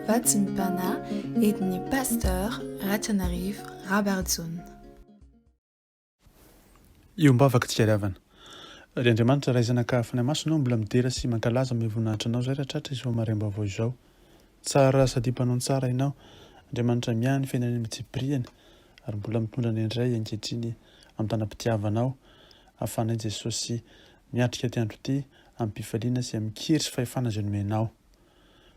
Vatsim-panahy entin'ny Pasteur Ratrianarivo Rabarijaona. Iombavaka tsika ry havana. Ry Andriamanitra Ray Zanaka Fanahy Masina ô mbola midera sy mankalaza ame voninahitra Anao zay raha tratra izao maraim-baovao izao. Tsara sady mpanao ny tsara Ianao, Andriamanitra miahy ny fiainanay mitsipiriany ary mbola mitondra anay indray ankehitriny amin'ny tanam-pitiavanao ahafahanay Jesosy miatrika ity andro ity amim-pifaliana sy amin-kery sy fahefana izay nomenao.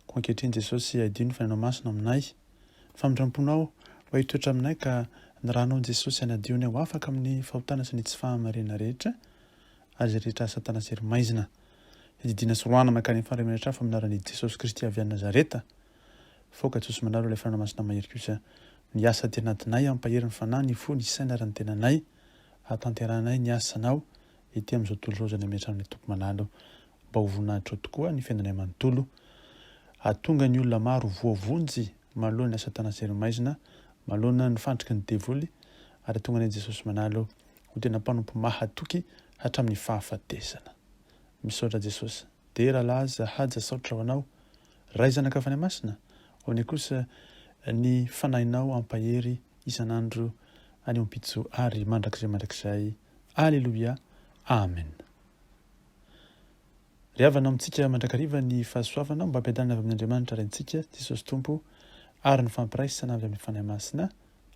Koa ankehitriny Jesosy hadio ny Fanahinao Masina aminay, ny famindram-ponao mba hitoetra aminay ka ny ranao Jesosy hanadio anay ho afaka amin'ny fahotana sy ny tsy fahamarinana rehetra ary izay rehetra satana sy hery maizina. Hididiana sy roahana mankany amin'ny fahalemen'ny hatrafo amin'ny anaran'i Jesosy Kristy avy any Nazareta. Faoka Jesosy manalo ilay Fanahy Masina mahery kosa miasa aty anatinay hampahery ny fanahy, ny fo, ny saina ary ny tenanay hahatanterahanay ny asanao ety amin'izao tontolo izao izay nametrahan'ny Tompo manalo mba ho voninahitrao tokoa ny fiainanay manontolo. Hahatonga ny olona maro ho voavonjy manoloana ny asa-tana sy herimaizina, manoloana ny fandriky ny devoly, ary hahatonga anay Jesosy manalo ho tena mpanompo mahatoky hatramin'ny fahafatesana. Misaotra Jesosy. Dera, laza, haja, saotra ho Anao. Ray Zanaka Fanahy Masina, ho anay kosa ny Fanahinao hampahery isan'andro anio ampitso ary mandrakizay mandrakizay. Aleloia. Amen. Ry havana, amintsika mandrakariva ny fahasoavana mba hampiadanana avy amin'Andriamanitra Raintsika, Jesosy Tompo, ary ny fampiraisana avy amin'ny Fanahy Masina.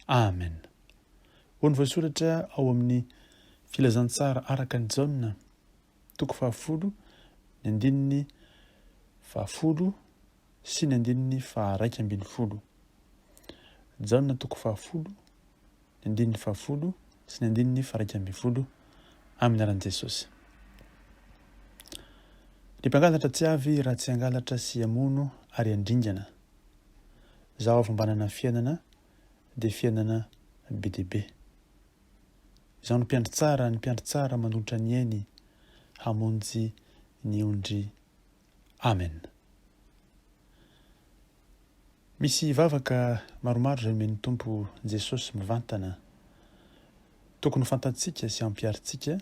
Amen. Hoy ny voasoratra ao amin'ny Filazantsara araka an'i Jaona, toko fahafolo, ny andininy fahafolo sy ny andininy faharaika ambin'ny folo. Jaona toko fahafolo, ny andininy fahafolo sy ny andininy faharaika ambin'ny folo amin'ny anaran'i Jesosy. Ny mpangalatra tsy avy raha tsy hangalatra sy hamono ary handringana. Zaho avy mba hanana fiainana dia fiainana be dia be. Izaho no mpiandry tsara, ny mpiandry tsara manolotra ny ainy hamonjy ny ondry. Amen. Misy vavaka maromaro izay omen'ny Tompo Jesosy mivantana tokony ho fantatsika sy ampiharintsika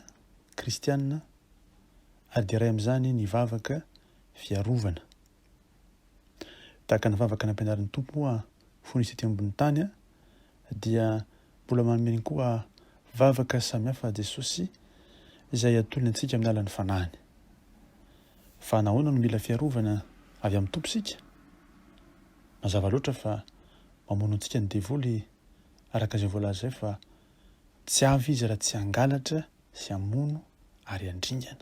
kristiana ary dia iray amin'izany ny vavaka fiarovana. Tahaka ny vavaka nampianarin'ny Tompo moa fony izy tety ambony tany dia mbola manome koa vavaka samihafa Jesosy izay atolony antsika amin'ny alalan'ny Fanahiny. Fa nahoana no mila fiarovana avy amin'ny Tompo isika? Mazava loatra fa mamono antsika ny devoly araka izay voalaza izay fa tsy avy izy raha tsy hangalatra sy hamono ary handringana.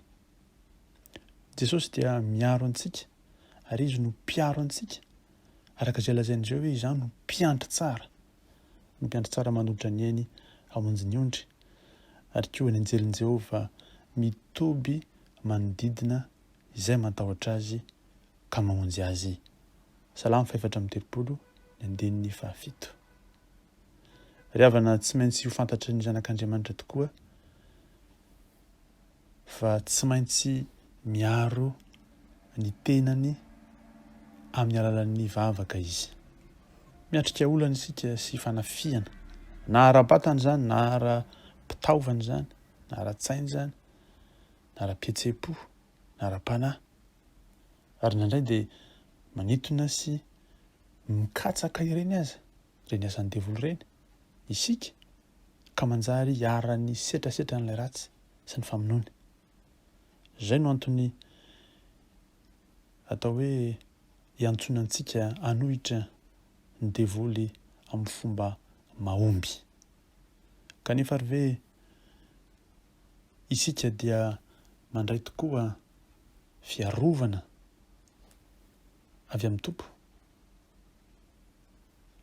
Jesosy dia miaro antsika ary izy no mpiaro antsika araka izay lazain'izy ireo hoe izaho no mpiandry tsara. Ny mpiandry tsara manolotra ny ainy hamonjy ny ondry, ary koa ny anjelin'i Jehovah mitoby manodidina izay matahotra azy ka mamonjy azy. Salamo fahefatra amby telopolo, ny andininy fahafito. Ry havana, tsy maintsy ho fantatry ny zanak'Andriamanitra tokoa fa tsy maintsy miaro ny tenany amin'ny alalan'ny vavaka izy. Miatrika olana isika sy fanafihana, na ara-batana izany, na ara-pitaovana izany, na ara-tsaina izany, na ara-pihetseham-po, na ara-panahy. Ary indraindray dia manintona sy mikatsaka ireny aza, ireny asan'ny devoly ireny, isika, ka manjary iharan'ny setrasetran'ilay ratsy sy ny famonoany. Izay no antony atao hoe iantsoana antsika hanohitra ny devoly amin'ny fomba mahomby. Kanefa ary ve isika dia mandray tokoa fiarovana avy amin'ny Tompo?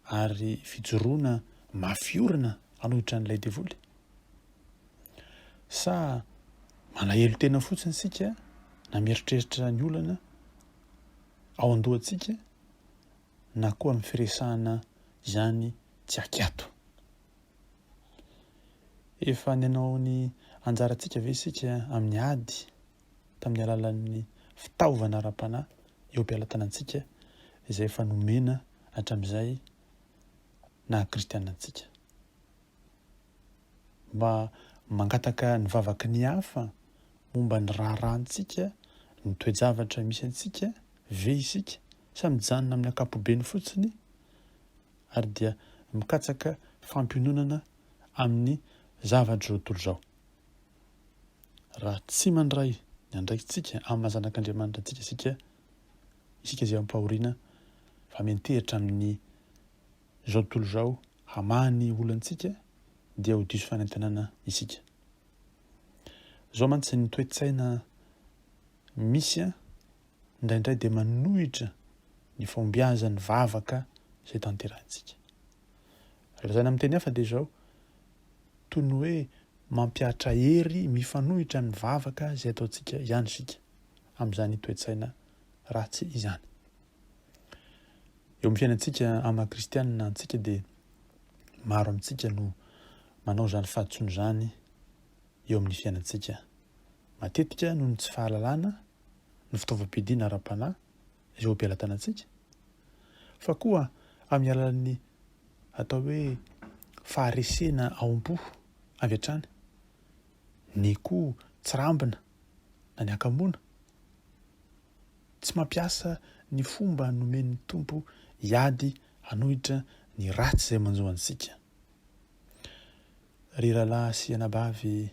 ary fijoroana mafy orina hanohitra an'ilay devoly? Sa malahelo tena fotsiny isika na mieritreritra ny olana ao an-dohantsika na koa amin'ny firesahana izany tsy ankiato? Efa nanao ny anjarantsika ve isika amin'ny ady tamin'ny alalan'ny fitaovana ara-panahy eo am-pelatanantsika izay efa nomena hatramin'izay naha kristiana antsika. Mba mangataka ny vavaky ny hafa momba ny raharahantsika, ny toe-javatra misy antsika ve isika? Sa mijanona amin'ny ankapobeny fotsiny ary dia mikatsaka fampiononana amin'ny zavatr'izao tontolo izao? Raha tsy mandray ny andraikitsika amin'ny maha zanak'Andriamanitra antsika isika, isika izay ampahoriana fa miantehitra amin'ny izao tontolo izao hamaha ny olantsika dia ho diso fanantenana isika. Izao mantsy ny toe-tsaina misy indraindray dia manohitra ny fahombiazan'ny vavaka izay tanterahintsika. Lazaina amin'ny teny hafa dia izao, toy ny hoe mampihatra hery mifanohitra amin'ny vavaka izay ataontsika ihany isika amin'izany toe-tsaina ratsy izany. Eo amin'ny fiainantsika amin'ny maha kristianina antsika dia maro amintsika no manao izany fahadisoana izany eo amin'ny fiainantsika. Matetika noho ny tsy fahalalana ny fitaovam-piadiana ara-panahy izay ho am-pelatanantsika, fa koa amin'ny alalan'ny atao hoe faharesena ao am-po avy hatrany, ny koa tsirambina na ny hakamoana. Tsy mampiasa ny fomba nomen'ny Tompo hiady hanohitra ny ratsy izay manjo antsika. Ry rahalahy sy anabavy,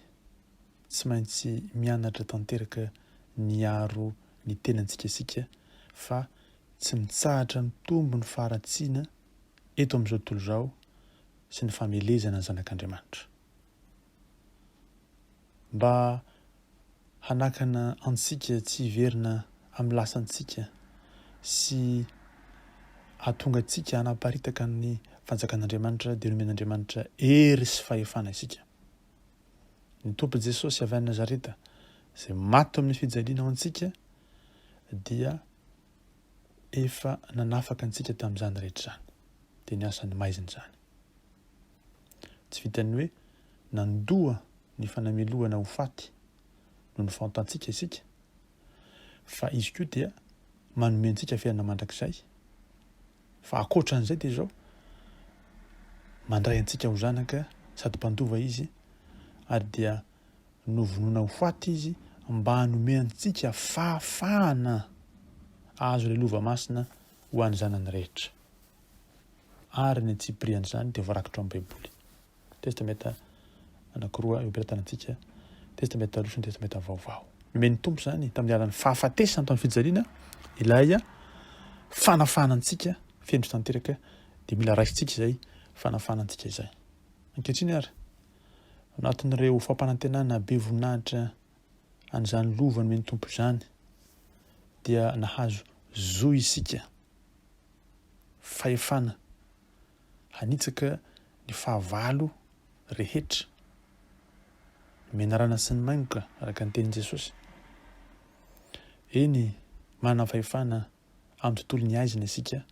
tsy maintsy mianatra tanteraka ny hiaro ny tenantsika isika fa tsy mitsahatra mitombo ny faharatsiana eto amin'izao tontolo izao sy ny famelezana ny zanak'Andriamanitra. Mba hanakana antsika tsy hiverina amin'ny lasantsika sy hahatonga antsika hanaparitaka ny fanjakan'Andriamanitra dia nomen'Andriamanitra hery sy fahefana isika. Ny Tompo Jesosy avy any Nazareta izay maty amin'ny fijaliana ho antsika dia efa nanafaka antsika tamin'izany rehetra izany. Dia ny asan'ny maizina izany. Tsy vitan'ny hoe nandoa ny fanamelohana ho faty noho ny fahotantsika isika, fa izy koa dia manome antsika fiainana mandrakizay. Fa ankoatra an'izay dia izao, mandray antsika ho zanaka sady mpandova izy, ary dia novonoina ho faty izy mba hanome antsika fahafahana hahazo ilay lova masina ho an'ny zanany rehetra. Ary ny antsipirian'izany dia voarakitra ao amin'ny Baiboly. Testamenta anankiroa eo am-pelatanantsika, Testamenta Taloha sy ny Testamenta Vaovao. Nomen'ny Tompo izany tamin'ny alalan'ny fahafatesana tamin'ny fijaliana ilay fanafahana antsika feno sy tanteraka dia mila raisintsika izay fanafahana antsika izay. Ankehitriny ary, anatin'ireo fampanantenana be voninahitra an'izany lova nomen'ny Tompo izany dia nahazo zo isika fahefana hanitsaka ny fahavalo rehetra, ny menarana sy ny maingoka, araka ny tenin'i Jesosy. Eny, manana fahefana amin'ny tontolon'ny haizina isika,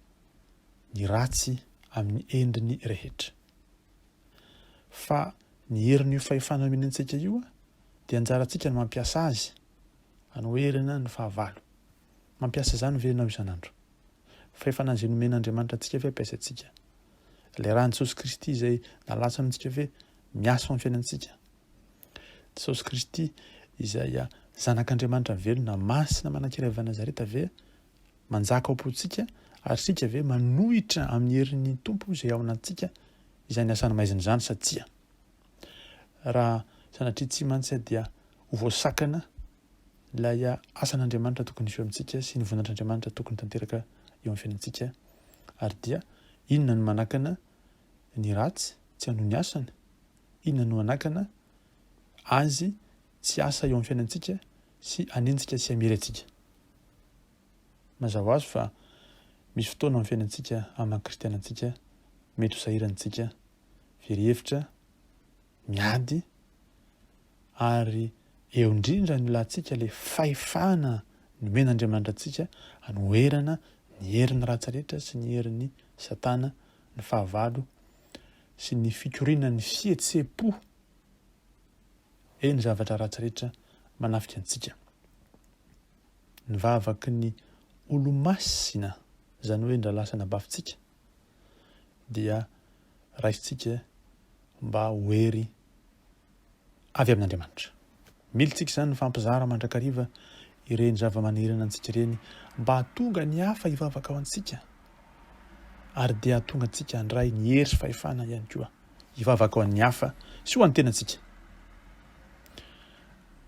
ny ratsy amin'ny endriny rehetra. Fa ny herin'io fahefana nomena antsika io dia anjarantsika ny mampiasa azy hanoherana ny fahavalo. Mampiasa izany ve ianao isan'andro? Fahefana izay nomen'Andriamanitra antsika ve ampiasaintsika? Ilay ran'i Jesosy Kristy izay nalatsany amintsika ve miasa ao amin'ny fiainantsika? Jesosy Kristy izay Zanak'Andriamanitra velona, masina manan-kery avy any Nazareta ve manjaka ao am-pontsika ary isika ve manohitra amin'ny herin'ny Tompo izay ao anatintsika izany asan'ny maizina izany sa tsia? Raha sanatria tsia mantsy dia ho voasakana ilay asan'Andriamanitra tokony hiseho amintsika sy ny voninahitr'Andriamanitra tokony tanteraka eo amin'ny fiainantsika ary dia inona no manakana ny ratsy tsy hanohy ny asany? Inona no hanakana azy tsy hiasa eo amin'ny fiainantsika sy hanenjika sy hamely antsika? Mazava ho azy fa misy fotoana ao amin'ny fiainantsika amin'ny maha kristiana antsika mety ho sahirantsika, very hevitra, miady ary eo indrindra no ilantsika ilay fahefana nomen'Andriamanitra antsika hanoherana ny herin'ny ratsy rehetra sy ny herin'ny Satana, ny fahavalo sy ny fikorianan'ny fihetseham-po eny zavatra ratsy rehetra manafika antsika. Ny vavaky ny olomasina, izany hoe ny rahalahy sy anabavintsika, dia raisintsika mba ho hery avy amin'Andriamanitra. Mila isika izany mifampizara mandrakariva ireny zava-manahirana antsika ireny mba hahatonga ny hafa hivavaka ho antsika ary dia hahatonga antsika handray ny hery sy fahefana ihany koa hivavaka ho an'ny hafa sy ho an'ny tenantsika.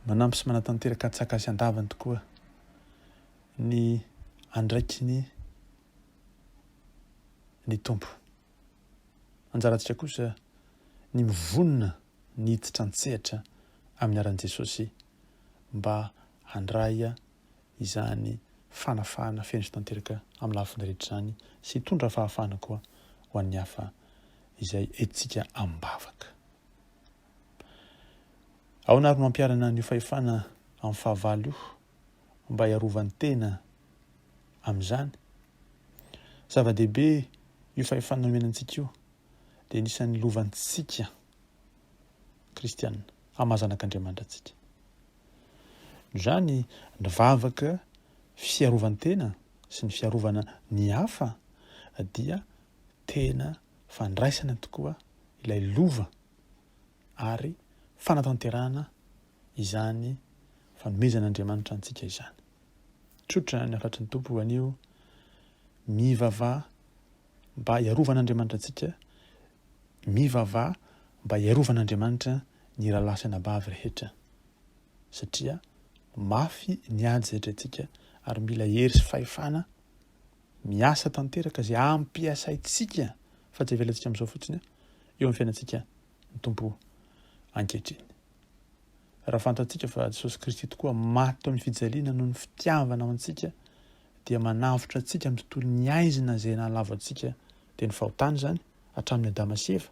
Manampy sy manatanteraka antsaka sy andavany tokoa ny andraikiny ny Tompo. Anjarantsika kosa ny mivonona ny hiditra an-tsehatra amin'ny anaran'i Jesosy mba handray izany fanafahana feno sy tanteraka amin'ny lafiny rehetra izany sy hitondra fahafahana koa ho an'ny hafa izay entintsika amim-bavaka. Ahoana ary no hampiharana an'io fahefana amin'ny fahavalo io mba hiarovany tena amin'izany? Zava-dehibe io fahefana nomena antsika io, dia anisan'ny lovantsika kristiana, amin'ny maha zanak'Andriamanitra antsika. Noho izany, ny vavaka fiarovan-tena sy ny fiarovana ny hafa dia tena fandraisana tokoa ilay lova ary fanatanterahana izany fanomezan'Andriamanitra antsika izany. Tsotra ny hafatry ny Tompo anio, mivavaha mba hiarovan'Andriamanitra antsika, mivavaha mba hiarovan'Andriamanitra ny rahalahy sy anabavy rehetra, satria mafy ny ady izay atrehintsika ary mila hery sy fahefana miasa tanteraka izay ampiasaintsika fa tsy avelantsika amin'izao fotsiny eo amin'ny fiainantsika ny Tompo ankehitriny. Raha fantatsika fa Jesosy Kristy tokoa maty teo amin'ny fijaliana noho ny fitiavana ho antsika dia manavotra antsika amin'ny tontolon'ny haizina izay nahalavo antsika dia ny fahotana izany hatramin'ny Adama sy Eva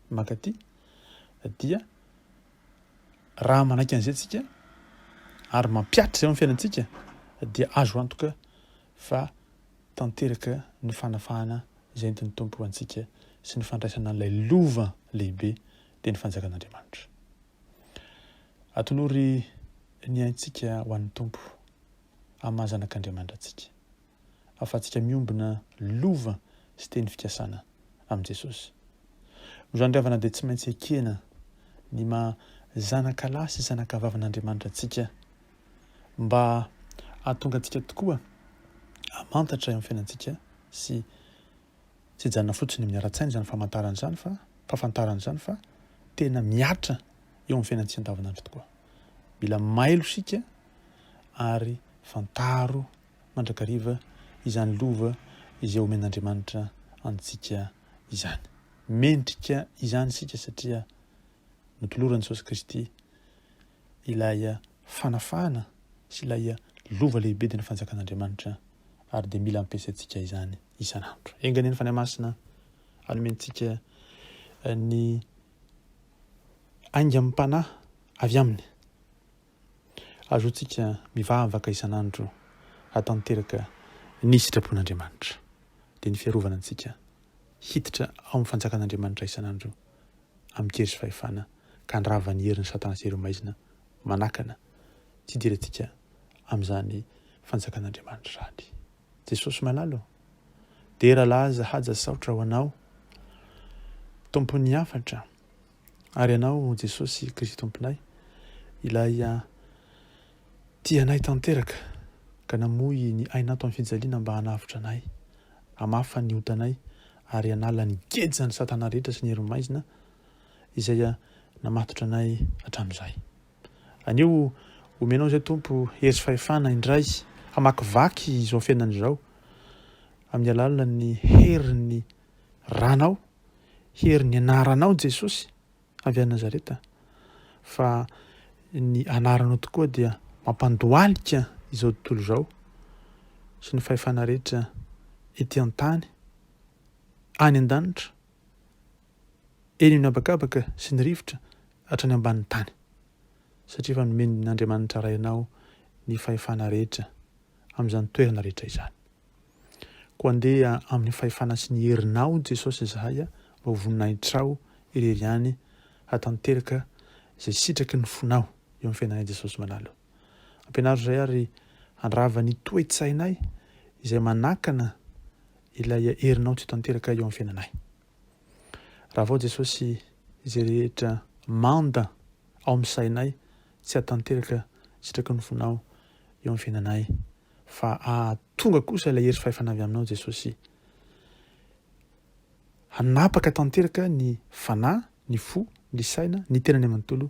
mankaty dia raha manaiky an'izay tsika ary mampihatra izay amin'ny fiainantsika dia azo antoka fa tanteraka ny fanafahana izay entin'ny Tompo ho antsika sy ny fandraisana an'ilay lova lehibe dia ny fanjakan'Andriamanitra. Atolory ny aintsika ho an'ny Tompo amin'ny maha zanak'Andriamanitra antsika. Ahafahantsika miombona lova sy teny fikasana amin'i Jesosy. Noho izany ry havana dia tsy maintsy ekena ny maha zanakalahy sy zanakavavin'Andriamanitra antsika mba hahatonga antsika tokoa hamantatra eo amin'ny fiainantsika sy tsy hijanona fotsiny amin'ny ara-tsaina izany famantarana izany fa fahafantarana izany fa tena mihatra eo amin'ny fiainantsika andavanandro tokoa. Mila mailo isika ary fantaro mandrakariva izany lova izay omen'Andriamanitra antsika izany. Mendrika izany isika satria notoloran'i Jesosy Kristy ilay fanafahana sy ilay lova lehibe dia ny fanjakan'Andriamanitra ary dia mila ampiasaintsika izany isan'andro. Enga anie ny Fanahy Masina hanome antsika ny aingam-panahy avy aminy. Azontsika mivavaka isan'andro hatanteraka ny sitrapon'Andriamanitra. Dia ny fiarovana antsika hiditra ao amin'ny fanjakan'Andriamanitra isan'andro amin-kery sy fahefana ka handrava ny herin'i Satana sy ireo maizina manakana tsy hidirantsika amin'izany fanjakan'Andriamanitra izany. Jesosy malala ô! Dera laza haja saotra ho Anao Tompon'ny hafatra ary Ianao Jesosy Kristy Tomponay ilay tia anay tanteraka ka namoy ny ainao tamin'ny fijaliana mba hanavotra anay, hamafa ny otanay ary hanala ny gejan'i Satana rehetra sy ny herin'ny maizina izay namatotra anay hatramin'izay. Anio omenao izay Tompo hery sy fahefana indray hamakivaky izao fiainana izao amin'ny alalan'ny herin'ny ranao, herin'ny anaranao Jesosy avy any Nazareta fa ny anaranao tokoa dia mampandohalika izao tontolo izao sy ny fahefana rehetra ety an-tany, any an-danitra, eny amin'ny habakabaka sy ny rivotra hatrany ambanin'ny tany, satria efa nomen'Andriamanitra Ray anao ny fahefana rehetra amin'izany toerana rehetra izany. Koa andeha amin'ny fahefana sy ny herinao Jesosy izahay mba ho voninahitrao irery ihany hatanteraka izay sitraky ny fonao eo amin'ny fiainanay Jesosy malala. Ampianaro izahay ary handrava ny toe-tsainay izay manakana ilay herinao tsy ho tanteraka eo amin'ny fiainanay. Ravao Jesosy izay rehetra manda ao amin'ny sainay tsy hatanteraka sitraky ny fonao. eo amin'ny fiainanay fa hahatonga kosa ilay hery sy fahefana avy aminao Jesosy hanapaka tanteraka ny fanahy, ny fo, ny saina, ny tenany manontolo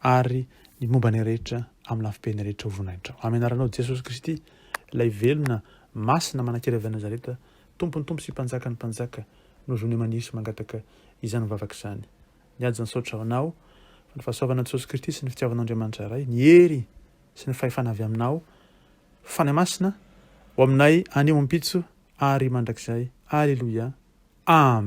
ary ny momba anay rehetra amin'ny lafibeny rehetra ho voninahitrao. Amin'ny anaranao Jesosy Kristy, ilay velona, masina, manan-kery avy any Nazareta, Tompon'ny tompo sy Mpanjakan'ny mpanjaka, no zonay maniry sy mangataka izany vavaka izany. Ny haja nisaotra ho Anao, fa ny fahasoavana Jesosy Kristy sy ny fitiavan'Andriamanitra Ray, ny hery sy ny fahefana avy Aminao, Fanahy Masina, ho aminay anio ampitso ary mandrakizay. Aleloia. Amen.